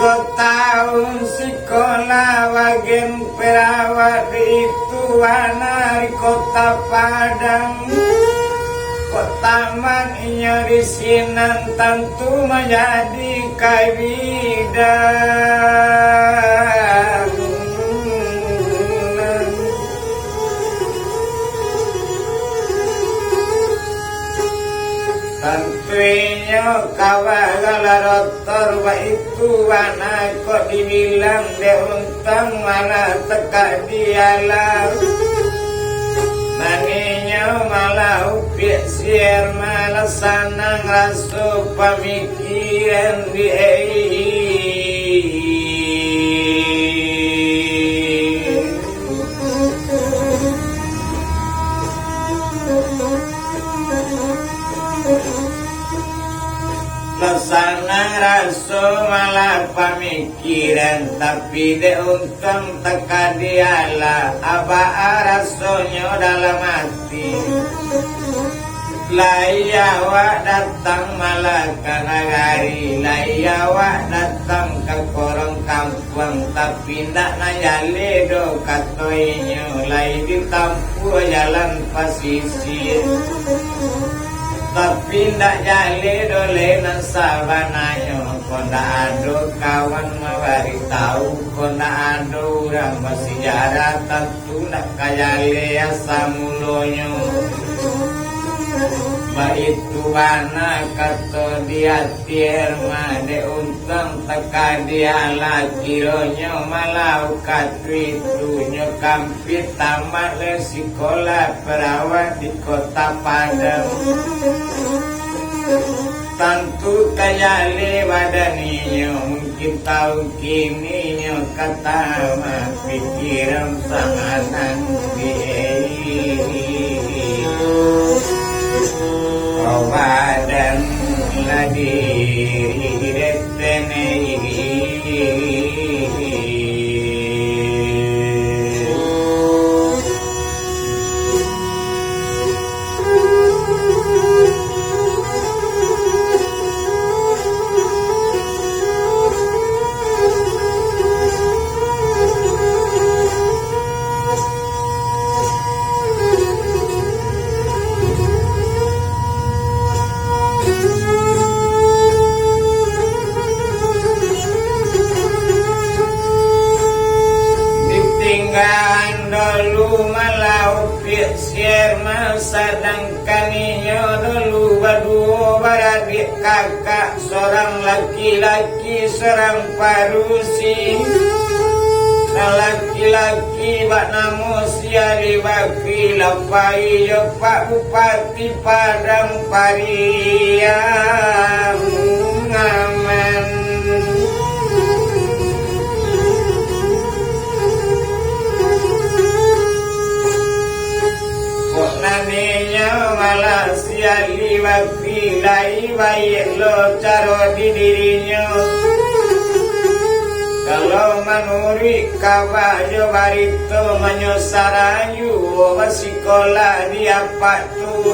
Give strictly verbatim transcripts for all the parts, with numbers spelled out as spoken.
Taun sikolah bagian perawat itu bana di Kota Padang. Kok tamat inyo di sinan, tantu manjadi ka bidan. Tantu inyo ka bagala doktor, baitu bana kok dibilang dek Untang, malah takadialah. Nan inyo malah upiak siar, malah sanang raso pamikiran di ai. Lah sanang raso malah pamikiran, tapi dek Untang takadialah, abaa rasonyo dalam ati. Lai awak datang malah ka nagari, lai awak datang ka korong kampuang, tapi ndak nan jaleh doh, kato inyo, lai ditampuah jalan pasisia. Tapi ndak jaleh doh lai nan sabananyo, kok ndak ado kawan mambaritahu, kok ndak ado urang basijarah, tantu ndak ka jaleh asa mulonyo. Baitu bana kato di ati Herma, dek Untang takadialah, kironyo malah wakatu itu nyo kampia tamat lai sikolah perawat di Kota Padang. Tantu ka jaleh badan inyo, mungkin taun kini nyo ka tamat, pikiran sanang di badan lah diri. Ditinggaan dulu malah upiak si Herma, sadangkan inyo dulu baduo baradiak kakak, sorang laki-laki, sorang padusi. Nan laki-laki banamo si Ali Bakri, lah pai jo Pak Bupati Padang Pariaman. Kok nan inyo malah si Ali Bakri, lai baiak lo caro di dirinyo. Kalau manuruik kaba jo barito, manyo sarayu basikolah di apak tu.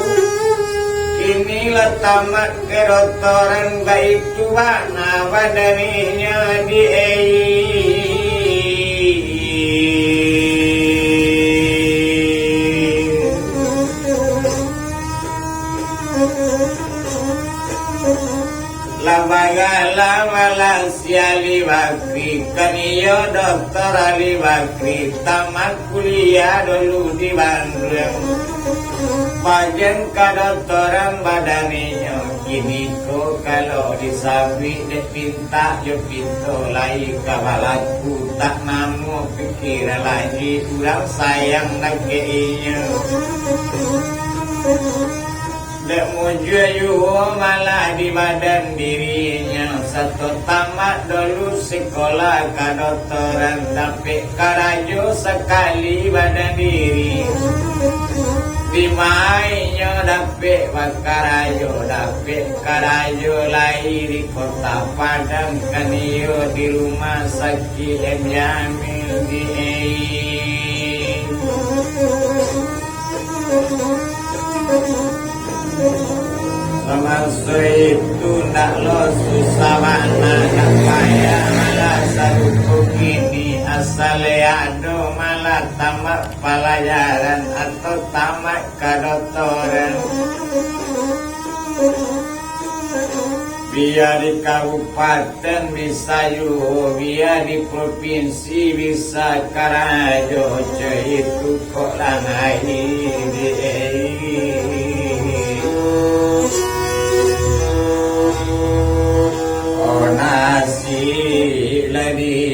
Kini lah tamat kadotoran, baitu bana badan inyo di ai. Lah bagala malah si Ali Bakri, kan iyo Doktor Ali Bakri, tamat kuliah dulu di Bandung. Bagian kadotoran badan inyo, kini ko kalau disabuik dek pintak jo pinto, lai ka balaku, tak namuah pikiran lai, urang sayang dakek inyo. Dek mujua juo malah di badan dirinyo, sato tamat dulu sikolah kadotoran, dapek karajo sakali badan diri. Di ma inyo dapek bakarajo, dapek karajo lai di Kota Padang, kan iyo di rumah sakik M Jamil di ai. Samaso itu ndak lo susah bana, ndak payah malah Sarupo kini asal ado malah tamat palajaran atau tamat kadotoran. Bia di kabupaten bisa juo, bia di propinsi bisa karajo, co itu kok lah naik di. Oh, nasi lah di.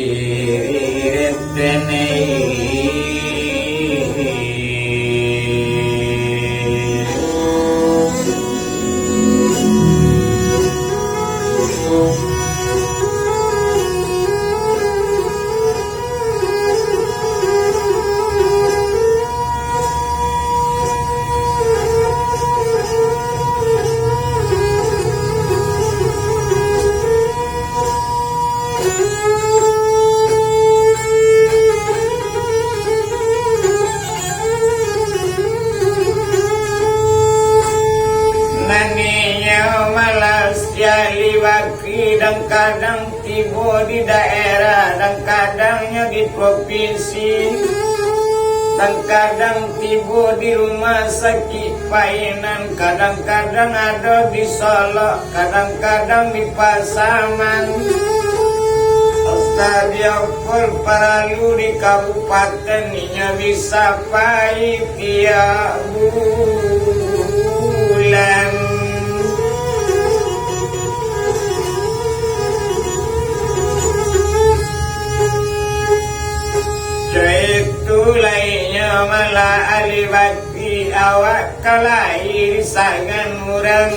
Naninyo malah si Alwi Bakri, kadang-kadang tibo di daerah, kadang-kadangnyo di propinsi, kadang-kadang tibo di rumah sakik Painan, kadang-kadang ado di Solok, kadang-kadang di Pasaman. Ustaz Diopol paralu di kabupaten, inyo bisa pai tiok bulan. Caitu lai inyo malah Alwi Bakri, awak ka lahia sagan urang,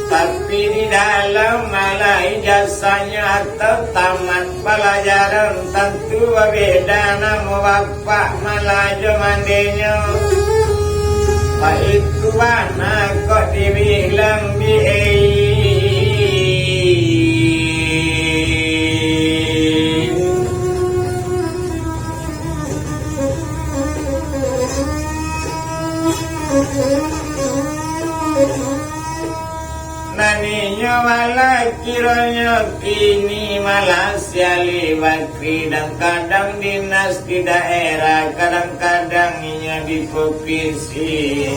tapi di dalam malah ijazahnyo atau tamat palajaran, tantu babeda namo bapak malah jo mandenyo. Baitu bana kok dibilang di. Naninyo malah kironyo kini malah si Alwi Bakri, kadang-kadang dinas di daerah, kadang-kadang inyo di propinsi.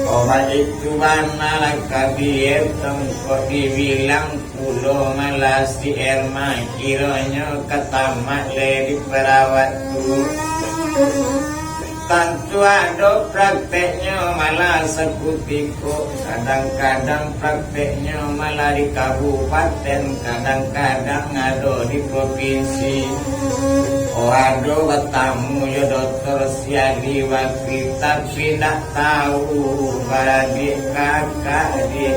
Oh, baitu bana lah ka dietong, kok dibilang pulo malah si Erma, kironyo ka tamat lai di perawat tu. Tantu ado prakteknyo malah sakutiko, kadang-kadang prakteknyo malah di kabupaten, kadang-kadang ado di propinsi. Oh, ado batamu jo dokter si Alwi Bakri, tapi ndak tahu baradiak kakak di.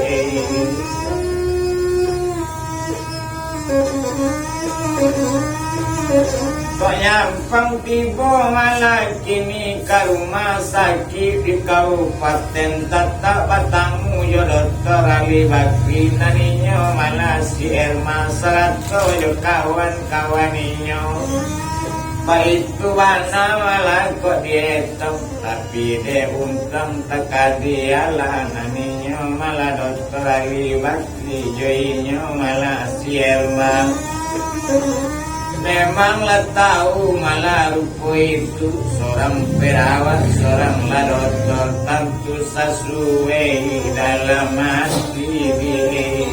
Kok nyampang tibo malah kini ka rumah sakik di kabupaten, tatap batamu jo dokter Alwi Bakri, naninyo malah si Erma sarato jo kawan-kawan inyo. Baitu bana malah kok dietong, tapi dek untuang takadialah, naninyo malah dokter Alwi Bakri. Ijo inyo malah si Erma. Memang lah tahu malah rupo itu, sorang perawat, sorang lah dokter, tantu sasuai dalam hati diri.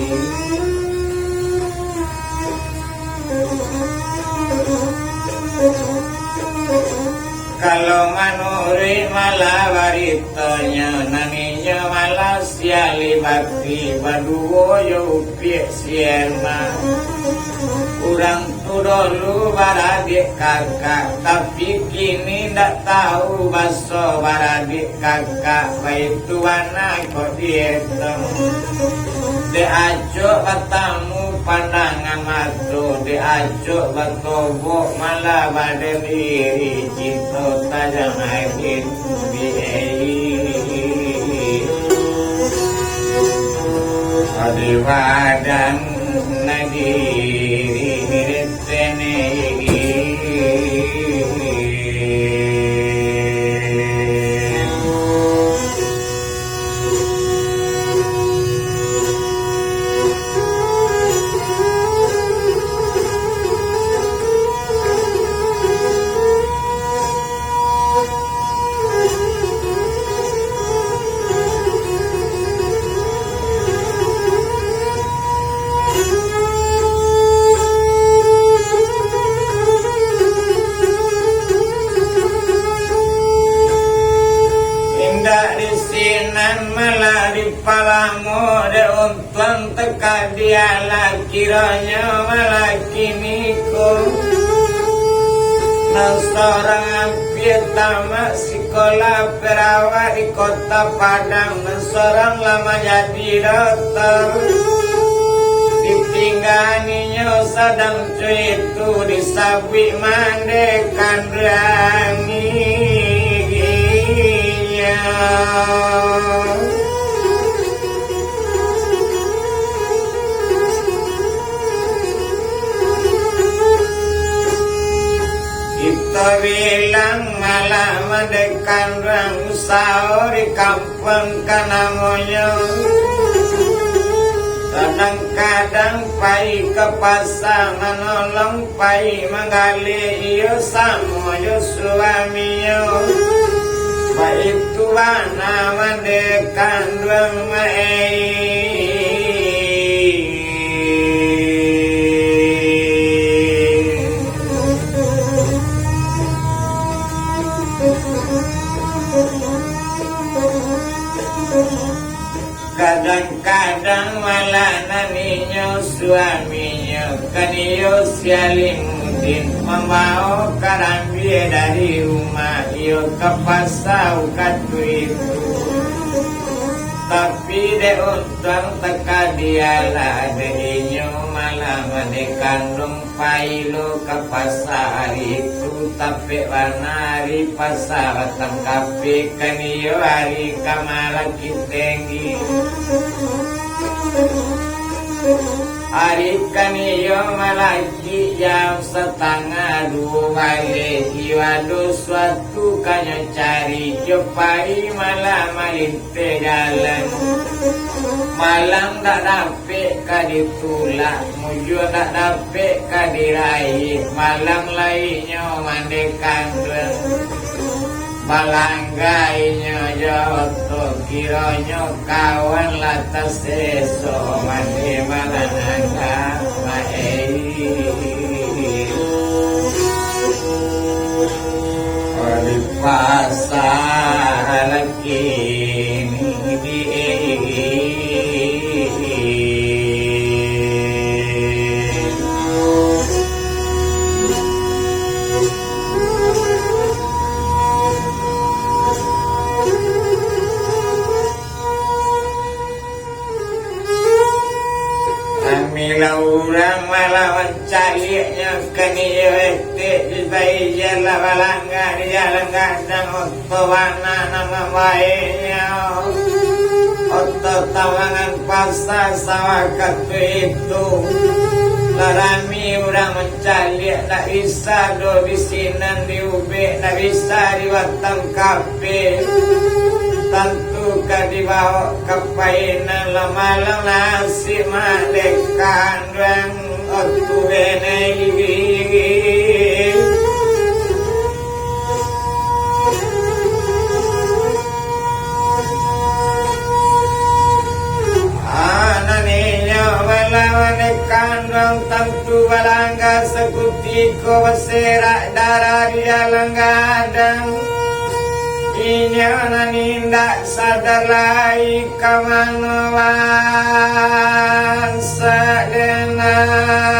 Kalau manuruik malah baritonyo, naninyo malah si Alwi Bakri baduo jo upiak si Erma. Urang tu dulu baradiak kakak, tapi kini ndak tahu baso baradiak kakak, baitu bana kok dietong. Dek acok batamu pandangan mato, dek acok batobok malah badan diri, cinto tajam air di. Adi badan nadiri. Namo dek untuang takadialah kironyo malah kiniko. Nan sorang ampia tamat sikolah perawat di Kota Padang, nan sorang lah manjadi doktor. Ditinggaan inyo sadang cuitu disabuik mandeh kanduang inyo. Kito bilang malah mandeh kanduang usaho di kampuang ka namonyo. Kadang-kadang pai ka pasa manolong pai manggaleh iyo samo jo suaminyo. Baitu bana mandeh kanduang maei. Kadang-kadang malah nan inyo suaminyo kan iyo si Alimuddin mambawo karambia dari rumah iyo ka pasa wakatu itu. Tapi dek untuang takadialah dek inyo malah mandeh kanduang. Pai lo ka pasa ari tu, tapek bana ari pasa batang kape, kan iyo ari ka malaki tenggi. Ari kan iyo malaki jam satangah duo baleh, iyo ado suatu kanyo cari, iyo pai malah malin- teh jalan. Malang dak dapek ka ditulak, mujua dak dapek ka diraih, malang lai nyo mandeh kanduang. Balangga inyo jo oto, kironyo kawan lah taseso, mandeh malang angga maei. Di pasa kini. Kami lah urang malah mancaliaknyo, kan iyo etek di baiak lah balangga di jalan gadang, oto bana nan mambaeknyo. Oto tamangan pasa sawakatu itu. Lah rami urang mancaliak, ndak bisa doh di sinan di ubek, ndak bisa di batang ka- Tantu ka dibawok ka painan, lah malang nasib mandeh kanduang, otu benei. Anak ninyo malah mandeh kanduang, tantu balangga sakutiko baserak darah di dalam gadang. Inyo nan indak sadar lai ka mano bansa denai.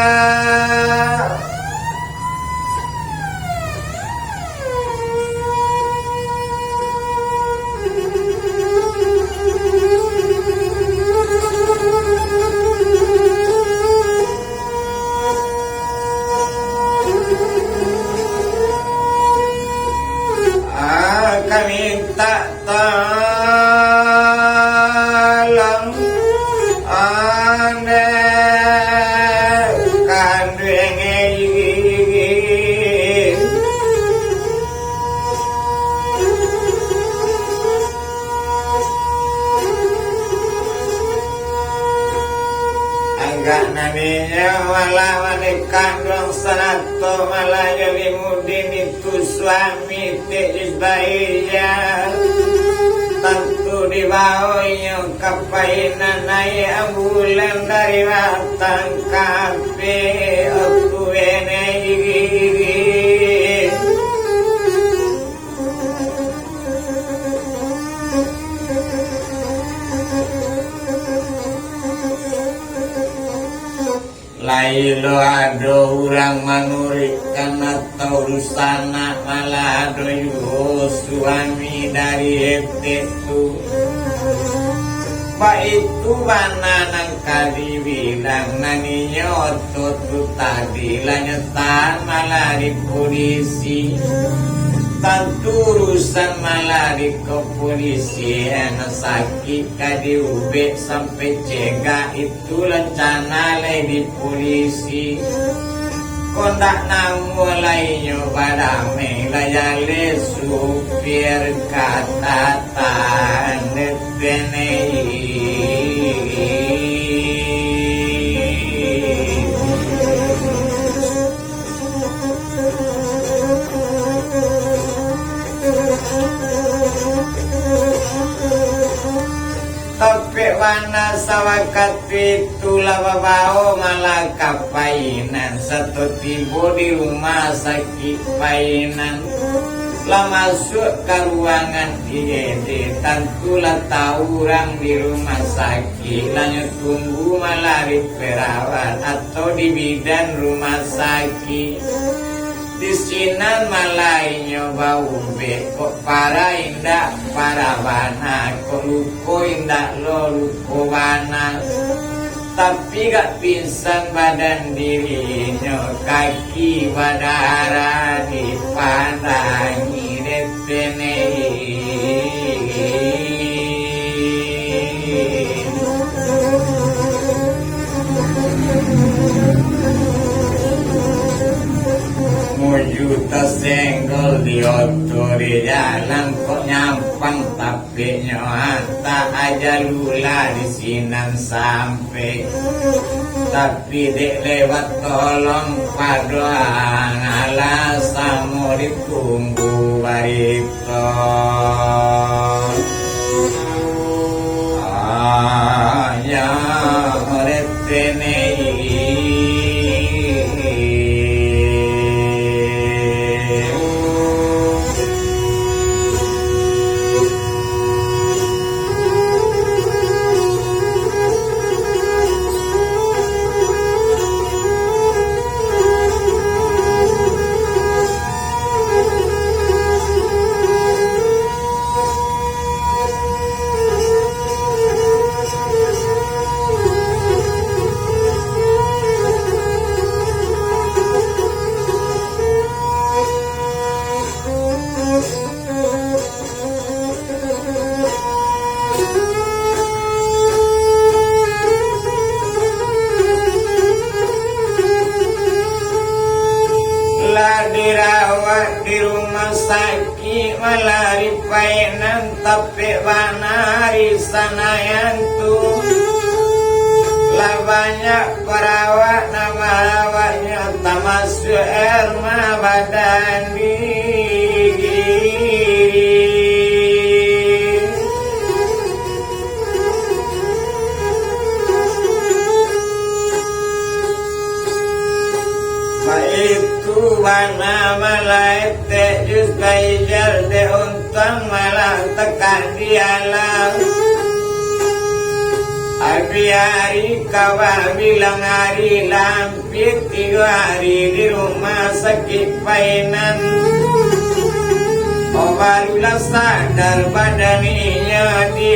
Ka mintak tolong ondeh kanduang. Agak naninya malah manikah dong sarato malah jadi mudin itu suami tejus baia. Tantu dibaonyo ka painan aia bulan dari batang kape oku benai. Lai lo ado urang manuruikkan atau dunsanak, malah ado juo suami dari etek tu. Baitu bana nan ka dibilang nan inyo oto tu tadi, lah nyo tahan malah di polisi. Tantu urusan malah di kepolisian, sakik ka diubek sampai cegak, itu rencana lai di polisi. Kok ndak namuah lai nyo badamai, lah jaleh supir ka tatahan dek tenei. Tapek bana sawakatu itu lah babao malah ka painan, sato tibo di rumah sakik painan. Lah masuak ka ruangan I G D, tantu lah tau urang di rumah sakik, lah nyo tunggu malah di perawat atau di bidan rumah sakik. Di sinan malah inyo baubek, kok parah indak parah bana, kok luko indak lo luko bana. Tapi gak pingsan badan dirinyo, kaki badarah dipandangi dek tenei. Muju tasenggol di oto di jalan, kok nyampang tapeknyo, antah aja lula di sinan sampai. Tapi dek lewat tolong padoang, alah samo ditunggu barito. Aya retenei. Lah dirawat di rumah sakik, malah di painan, tapek bana ari sanayan tu. Lah banyak parawat nan marawatnyo, tamasuak Erma Badandi. Baitu bana malah etek Jus Baijal, dek untuang malah takah di alam. Abih ari ka babilang ari, lah ampia tigo ari di rumah sakik painan. Oh, barulah sadar badan inyo di